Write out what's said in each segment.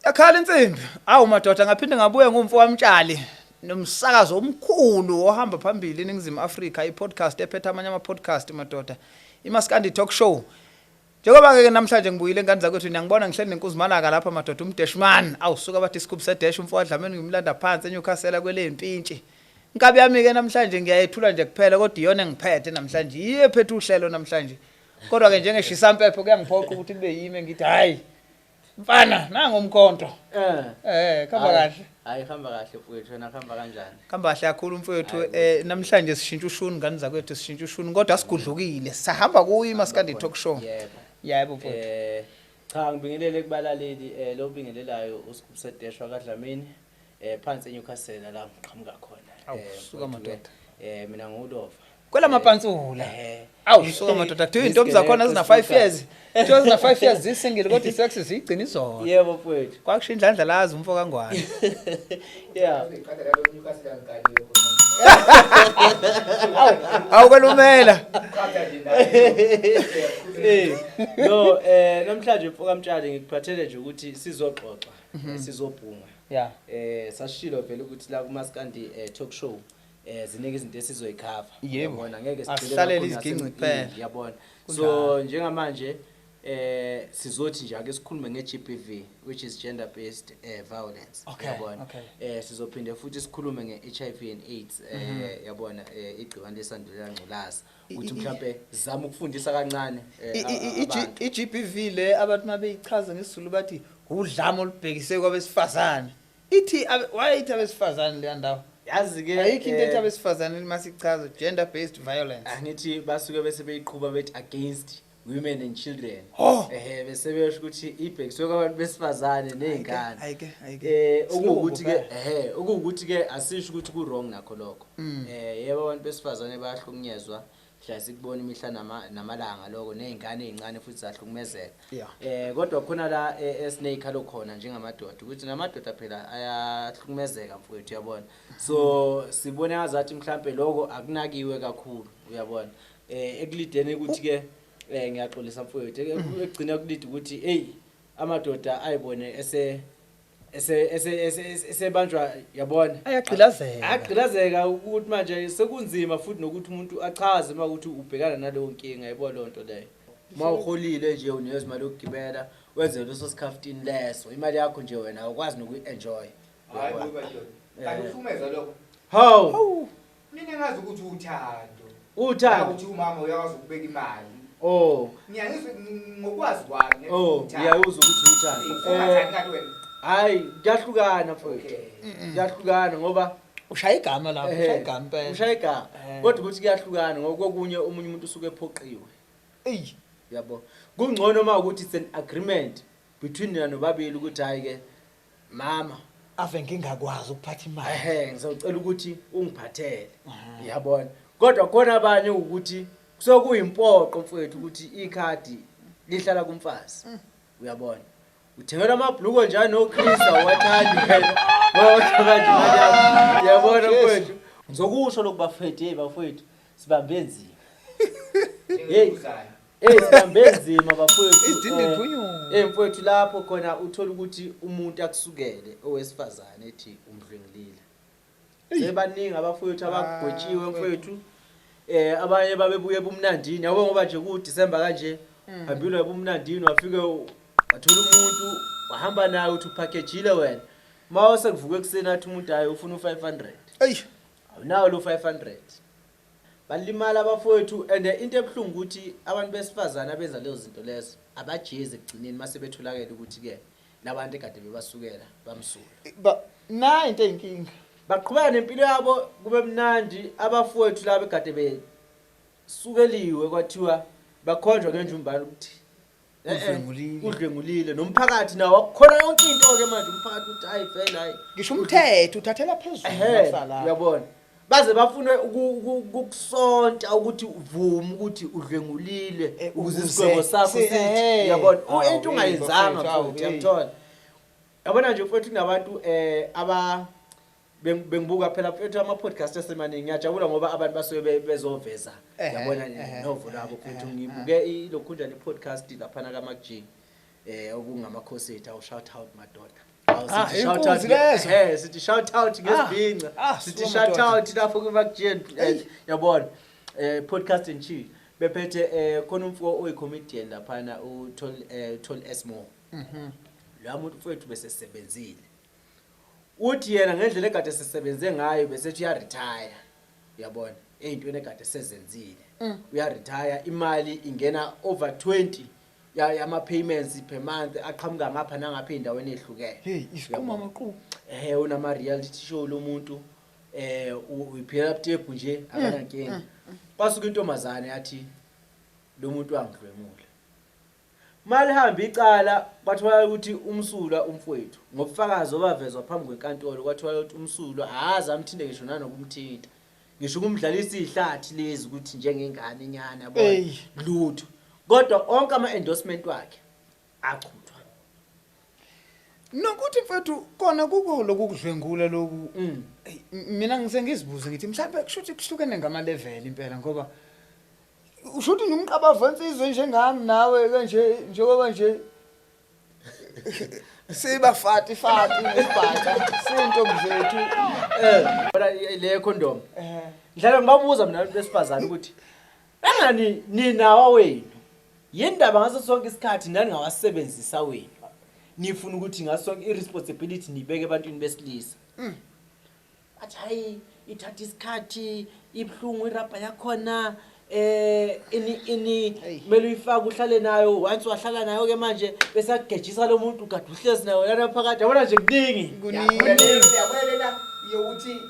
Yakhala insimbi. Awu madoda ngaphinde ngabuya ngumfo wamtshali nomsakazo omkhulu ohamba phambili eNingizimu Afrika i-podcast ephethe amanye ama-podcast madoda. IMaskandi Talk Show. Njengoba ke namhlanje ngibuyile ngane zakwethu niyangibona ngihleli nenkuzimalaka lapha madoda umdeshman. Awu suka bathi isigubhu sedash umfo waDlamini ngimlanda phansi eNewcastle kwelempintshi. Inkabi yami ke namhlanje ngiyayethula nje kuphela kodwa iyona engiphethe namhlanje. Yiyo ephethe uhlelo namhlanje. Kodwa ke njengeshisampepho kuyangiphoqa ukuthi kube yimi ngithi hayi mfana nangu umkhonto. Eh. Eh khamba kahle. Hayi hamba kahle mfowethu wena hamba kanjani? Khamba kahle kakhulu mfowethu eh namhlanje sishintsha ushuni ngane zakwethu sishintsha ushuni kodwa sigudlukile sahamba kuyi Maskandi Talk Show. Yebo. Yebo mfowethu. Eh cha ngibingelele kubalaleli eh lo bingelelayo uSigubhu Sedeshwa kaDlamini eh phansi eNewcastle la ngiqhamuka khona. Awu, Eh, suka mfowethu, madoda. Eh mina nguLova. Kwelamapantsula. Eh. Awu suka madoda kuthiwa intombi zakhona zina 5 years. Kuthiwa zina 5 years zisingle kodwa isex ziyigcina izona. Yebo mfowethu. Kwakusho indlandla lazi umfo kaNgwane. Yeah. Awu kwelumela. Eh no eh namhlanje mfoka Mtshali ngikuphathele nje ukuthi sizoxoxa sizobhunga. Yeah. Eh sashilo vele ukuthi la kuMaskandi talk show eh ziningi izinto esizoyikhava. Yebo. Uyabona ngeke sigcile Asihlalele kakhulu iziginci nasemcimbi, kuphela. Uyabona. So njengamanje eh sizothi nje ake sikhulume nge-GBV which is gender based violence. Okay, Uyabona. okay. Eh sizophinde futhi sikhulume nge-HIV and AIDS eh yabona eh igciwane lesandulela ngculaza ukuthi mhlambe sizame ukufundisa kancane eh, abantu. I-GBV le abantu mabeyichaza ngesiZulu bathi udlame olubhekise kwabesifazane. Ithi wayeyithi abesifazane leya ndawo. Yazi ke Ayikho into ethi eh, abesifazane masichaza gender based violence. angithi basuke bese beyiqhuba bethi against women and children. Oh. Ehhe bese besho ukuthi ibhekiswe kwabantu besifazane nezingane. Ayike ayike. Eh okuwukuthi ke Silungu ehhe okuwukuthi ke asisho ukuthi ku wrong nakho lokho. Mm. Eh yebo abantu besifazane bayahlukunyezwa mhla sikubona imihla namalanga lokho nezingane ezincane futhi zahlukumezeka. Yeah. Eh kodwa khona la esinezikhalo khona njengamadoda ukuthi namadoda phela ayahlukumezeka mfowethu uyabona. So sibone ngazathi mhlambe lokho akunakiwe kakhulu uyabona. Eh ekulideni ukuthi ke eh ngiyaxolisa mfowethu ekugcina kulida ukuthi hey amadoda ayibone ese ese ese ese- esebanjwa yabona Ayagqilazeka. ayagqilazeka ukuthi manje sekunzima futhi nokuthi umuntu achaze uma ukuthi ubhekana naleyo nkinga yabo leyo nto leyo uma uholile nje unikeza imali yokugibela wenze leso sikhaftini leso imali yakho nje wena awukwazi nokuyi-enjoy Hayi bo madoda. Kanti uhlukumeza lokho. hawu Mina ngazi ukuthi uthando. uthando Ukuthi umama uyakwazi ukubeka imali. oh Ngiyangizwe ngokwazi kwami. oh ngiyawuzwa ukuthi uthando Ungathandi kanti wena. hayi kuyahlukana mfowethu Okay. kuyahlukana ngoba Ushaya igama lapho, Ehhe, ushaya igama impela. ushaya igama Eh. kodwa ukuthi kuyahlukana ngoba kokunye omunye umuntu usuke ephoqiwe Eyi. yabo kungcono uma ukuthi it's an agreement between nina nobabili ukuthi hayi ke mama Ave ngingakwazi ukuphatha imali. ehe ngizocela ukuthi ungiphathele yabona kodwa khona abanye ukuthi kusuke kuyimpoqo mfowethu ukuthi ikhadi lihlala kumfazi uyabona uthengela amabhluko njalo noChris awathandi wena ngoba manje imali yakho uyabona Jesu. mfowethu ngizokusho lokhu bafethu hey bafethu sibambe nzima Hey. Hey sibambe nzima bafowethu. Idindi Eh, iphunyuka. Eh mfowethu lapho khona uthola ukuthi umuntu akusukele owesifazane ethi umdlwengulile. Sebaningi abafowethu abagwetshiwe Ah, mfowethu. Eh abanye babebuye bumnandini yabo ngoba nje ku December kanje hambile bumnandini wafike wathola umuntu wahamba naye uthi upackagile wena. Mawase kuvuka ekuseni athi umuntu hayi ufuna u500. Eyi. Awunawo lo 500. Balimala abafowethu and into ebuhlungu ukuthi abantu besifazane abenza lezo zinto lezo abajezi ekugcineni mase betholakele ukuthi ke labantu ekade bebasukela bamsula. Ba na into eyinkinga. Baqhubeka nempilo yabo kube mnandi abafowethu laba ekade besukeliwe kwathiwa bakhonjwa ngenjumbane ukuthi Udlwengulile. udlwengulile nomphakathi nawo akukhona yonke into ke manje umphakathi uthi hayi vele hayi Ngisho umthetho uthathela phezulu Ehhe, masala. uyabona. Baze bafune ukukusonta ukuthi uvume ukuthi udlwengulile ukuze isigwebo sakho sithi, uyabona, into ungayenzanga, bafethu, awu, mfowethu, hey. uyamthola. Yabona nje, mfowethu, kunabantu aba bengibuka phela, mfethu, ama-podcast asemaningi. Ngiyajabula ngoba abantu basuke bezoveza, yabona, novo lwabo, mfethu. Ngibuke ilokhunjani i-podcast laphana kaMac G, okungamakhosi ethu. Awu, shout out, madoda. Awu, Ah, sithi shout out inkunzi lezo. sithi shout out ngesibhinca. Sithi suka, shout madoda. out lapho kuMac G yabona, podcast and chill bephethe khona umfo oyi-comedian laphana, uTol Tol S Mo. Lo muntu, mfowethu, besesebenzile. Uthi yena ngendlela egade sisebenze ngayo, besethi uya-retire, uyabona, ey'ntweni egade sezenzile. Uya-retire, imali ingena over 20 yama-payments per month, aqhamuka ngapha nangapha ey'ndaweni ey'hlukene. Hey, isiqhuma amaqhubu. Unama-reality show lo muntu, uyiphila butepu nje, akanankinga. Kwasuka intombazane yathi lo muntu wangidlwengula. Malihamba icala, kwatholakala ukuthi umsulwa umfowethu, ngobufakazi obavezwa phambi kwenkantolo, kwatholakala ukuthi umsulwa ahaze amthinte, ngisho nanokumthinta, ngisho ukumdlalisa iy'hlathi lezi ukuthi njengengane nyana, yabona, lutho. Kodwa onke ama-endorsement wakhe achuthwa. Nokuthi, mfethu, kona kuko lokhu kudlwengula lokhu. Eyi, mina ngise ngizibuze ngithi mhlawumbe kusho ukuthi kuhlukene ngama-level impela, ngoba usho ukuthi nomqabavu wensizwe njengami nawe kanje, njengoba nje siba fati fati nesibhaca siyintombi zethu. Bona le condom, ngihlala ngibabuza mina abantu besifazane ukuthi engani ninawa wenu, yindaba ngaso sonke isikhathi nani ngawasebenzisa wenu, nifuna ukuthi ngaso sonke i-responsibility nibeke ebantwini besilisa? Athi hayi, ithatha isikhathi, ibuhlungu irabha yakhona, ini ini. Hey. Kumele uyifake, uhlale nayo. Once wahlala nayo ke manje, bese akugejisa lo muntu kade uhlezi nayo lana phakathi, yabona nje, kuningi. Kuningi. Yabona lena yokuthi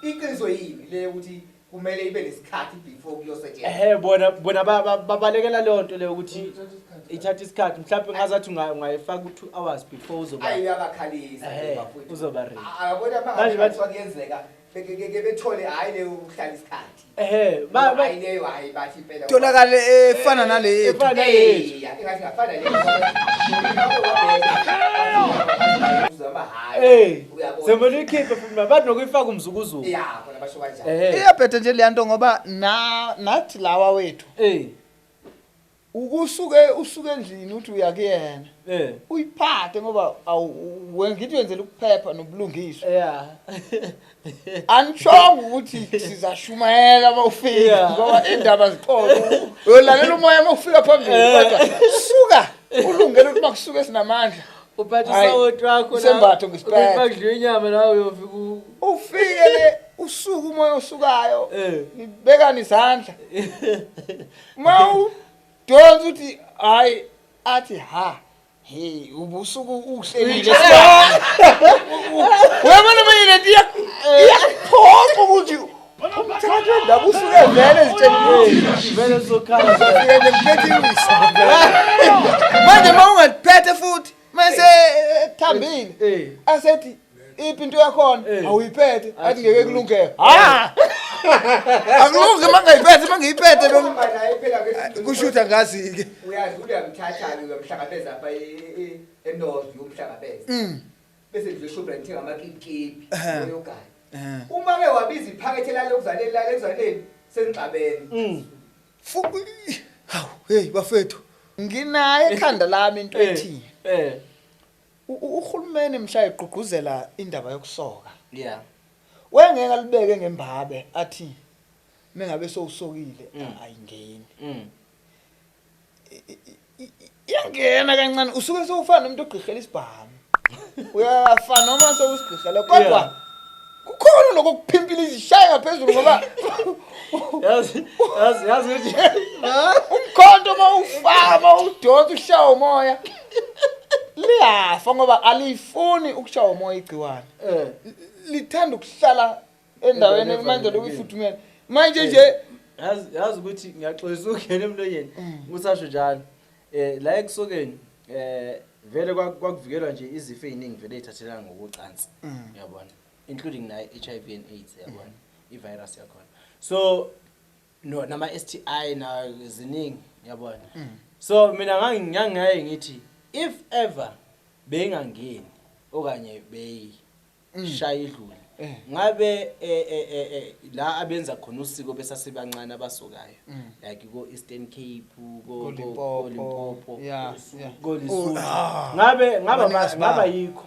iqiniso yini le yokuthi kumele ibe nesikhathi before kuyosetshenziswa? Ehe, bona babalekela leyo nto leyo ukuthi ithatha isikhathi. Mhlawumbe ngazathi ungayifaka u-2 hours before uzoba Ayi, uyabakhalisa bafowethu. Uzoba ready. Yabona, Manje mangabe kuyenzeka ke bethole, hayi, leyo ukuhlala isikhathi. Hayi, leyo, hayi, bathi impela. Tholakale efana nale yethu. Efana nale yethu. Eh, engathi ngafana leyo. Uzama, hayi. Uyabona. Semele uyikhiphe futhi, bathi nokuyifaka umzukuzuku. Ya, khona basho kanjalo. Iyabheda nje leya nto, ngoba na nathi lawa wethu, ukusuke usuke endlini uthi uya kuyena, uyiphathe ngoba awu ngithi wenzela ukuphepha nobulungiswa. Anishongo ukuthi sizashumayela uma ufika, ngoba indaba zikhona, uyolalela umoya uma ufika phambili, kodwa suka ulungele ukuthi makusuke sinamandla. Uphathe Hhayi, isawoti wakho. isembatho ngisiphethe. Kudliwa inyama nawe uyofika Ufike le, usuke umoya osukayo, nibekane izandla, uma udonsa uthi hayi, athi ha, hey, ubusuku uhlelile. Uyabona manje, lento iyakuphoqa ukuthi umthathe ndaba usuke vele ezitshela ukuthi Vele sokhala. uzofike nje ngiphethe iwisa. Manje uma ungaliphethe futhi mase ethambile, asethi iphi into yakhona? Awuyiphethe, athi ngeke kulungeke. Ha, akulungi uma ngayiphethe, uma ngiyiphethe Uhamba naye phela kusho ukuthi angazi-ke. Uyazi, uyamthatha-ke, uyamhlangabeza apha eNorth, uyomhlangabeza. Bese nje eShoprite uthenga amakipikipi, oyogaya. Uma-ke wabiza iphakethe lalokuzaleni lalekuzaleni, senixabene. Hawu, hey bafethu, nginayo ekhanda lami into ethi uhulumeni mhla egqugquzela indaba yokusoka, wengeke alibeke ngembabe athi mengabe sowusokile ayingeni. Iyangena kancane, usuke sewufana nomuntu ogqihela isibhamu, uyafa noma sewusigqihele, kodwa kukhona lokho kuphimpila izishaya ngaphezulu ngoba Yazi ukuthi umkhonto uma ufaka, uma udonsa, ushaya umoya, liyafa ngoba alifuni ukushaya umoya igciwane. Lithanda ukuhlala endaweni Endaweni manje lokhu evalelekile. ifuthumele manje nje. Yazi ukuthi ngiyaxolisa ukungena emlonyeni usasho njalo. La ekusokeni, vele kwakuvikelwa nje izifo ey'ningi vele ey'thathelana ngokocansi, uyabona, including nayo i-HIV and AIDS, uyabona. I-virus yakhona. So no nama STI na ziningi, yabona. So mina ngangiyaye ngithi if ever bengangeni okanye beyishaya idlule, ngabe la abenza khona usiko besasebancane abasukayo, like ko Eastern Cape, ko Limpopo, Limpopo, ko Lesotho, Oh, ah. ngabe ngaba Abanikazi ngaba babo. yikho,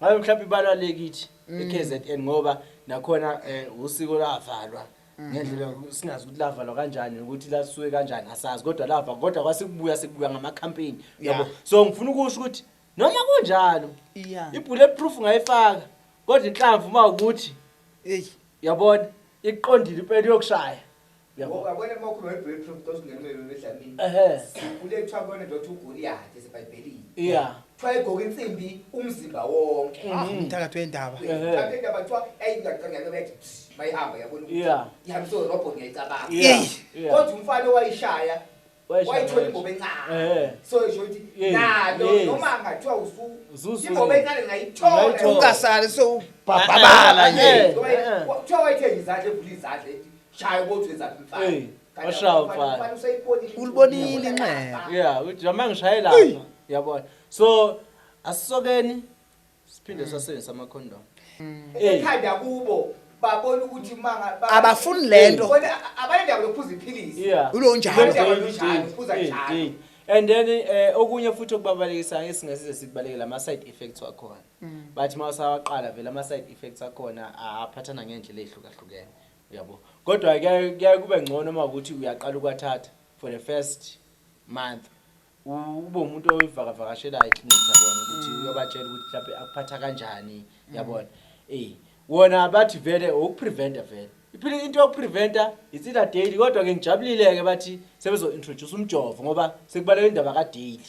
ngabe mhlawumbe ibalwa lekithi eKZN, ngoba nakhona usiko lavalwa ngendlela singazi ukuthi lavalwa kanjani, ukuthi lasuke kanjani asazi, kodwa lava, kodwa kwasekubuya sekubuya ngama campaign, yabo. So ngifuna ukusho ukuthi noma kunjalo, i-bulletproof ngayifaka, kodwa inhlamvu uma ukuthi, yabona, iqondile impela yokushaya, yabo. Uyabona uma ukhuluma nge-bulletproof, because ungenwe bedlamini. Kule kuthiwa kuyona ndoda uGoliath eseBhayibhelini. Kuthiwa egqoka insimbi umzimba wonke. Ah, umthakathi wendaba. Mhlawumbe indaba kuthiwa yayingaqangane bethi mayihamba, yabona ukuthi ihambiswe robot, ngiyayicabanga. Kodwa umfana owayishaya Wayishaya wayithola manje. imbobo encane. So isho ukuthi nalo noma ngathiwa usu imbobo encane ngayithola. Ungayithola. Ungasali sewubhabhabala nje. Kuthiwa wayithenga izandla, evula izandla, ethi shaya ukuthi wenzaphi mfana. Eh, Kanti washaya umfana umfana. umfana useyibonile. Ulibonile inxeba. Yeah, uthi noma ngishaye lapha, yabona. So asisokeni siphinde sasebenzisa ama-condom. Ekhanda kubo babona ukuthi manga Abafuni lento. Bona abanendaba lokuphuza iphilisi. Ulo njalo. Njalo, uphuza njalo. And then okunye futhi okubabalekisayo esingasize sikubalekela ama side effects wakhona. Bathi mawusawaqala vele ama side effects akhona aphathana ngendlela ezihlukahlukene, uyabo. Kodwa kuyaye kube ngcono uma ukuthi uyaqala ukwathatha for the first month, ube umuntu oyivakavakashelayo eklinikhi, yabona, ukuthi uyobatshela ukuthi mhlawumbe akuphatha kanjani, yabona. Wona bathi vele ukupreventa vele iphile into yokupreventa, it's either daily, kodwa ke ngijabulile ke bathi sebezo introduce umjovo, ngoba sekubaleka indaba ka daily,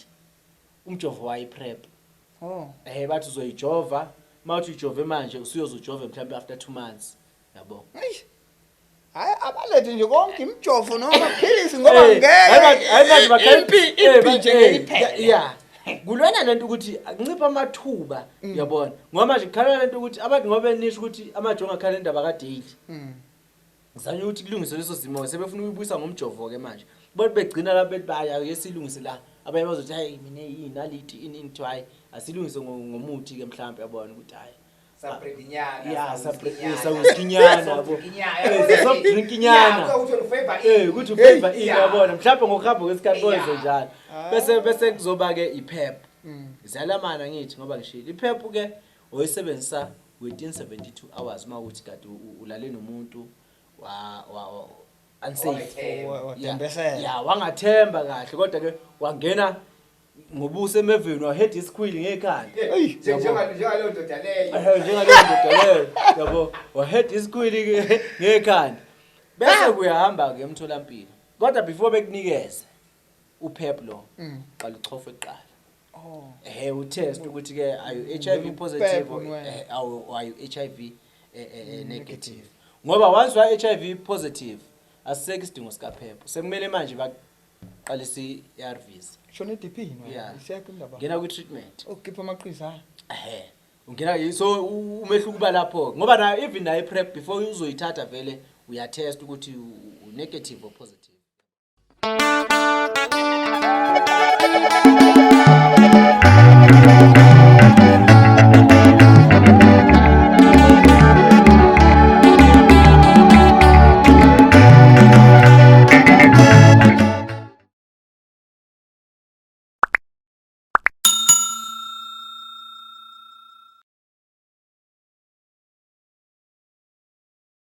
umjovo wayi PrEP. Oh. Bathi uzoyijova, mawuthi ujove manje usuyozojova mhlawumbe after 2 months, yabo. Eish. Hayi, abalethe nje konke imijovo noma amaphilisi, ngoba ngeke. Hayi manje Impi impi nje ngeke iphele. Yeah. Kulwana lento ukuthi akuncipha amathuba, uyabona. Ngoba manje kukhala lento ukuthi abantu, ngoba benisho ukuthi amajongo akhala indaba ka daily. Ngizanye ukuthi kulungiswe leso simo, sebefuna ukuyibuyisa ngomjovo ke manje. Bona begcina lapha bethi baya ake silungise la. Abanye bazothi hayi mina yinaliti ini into, hayi asilungise ngomuthi ke mhlawumbe, yabona ukuthi hayi. Sabredinyana. Yeah, sawuskinyana, yabo. Soft drinkinyana. Ukuthi ufavor Ukuthi ufavor ini, yabona. Mhlawumbe ngokuhamba kwesikhathi bonze njalo. Bese kuzoba ke iPEP. Ziyalamana ngithi ngoba ngishilo. iPEP ke oyisebenzisa within 72 hours uma ukuthi kade ulale nomuntu wa unsafe. Wangathemba. Wadembesela. Yeah, wangathemba kahle, kodwa ke wangena ngobuso emeveni, waheda isikhwili ngekhanda. Njengaleyo ndoda leyo. Njengaleyo ndoda leyo, yabo, waheda isikhwili ngekhanda. Bese kuyahamba ke emtholampilo. Kodwa before bekunikeze uPEP lo, qala uchofe kuqala. Oh. Utest ukuthi ke are you HIV Ungena positive uPEP or, wena. are you HIV negative. Ngoba once wa HIV positive asisekho isidingo sika PEP. Sekumele manje baqalise i-ARVs. Shona DP no. Isekho indaba. Ngena ku treatment. Ukhipha amaqhiza. Ungena, so umehluko kuba lapho ngoba na even nayo PrEP before uzoyithatha vele uyatest ukuthi u negative or positive.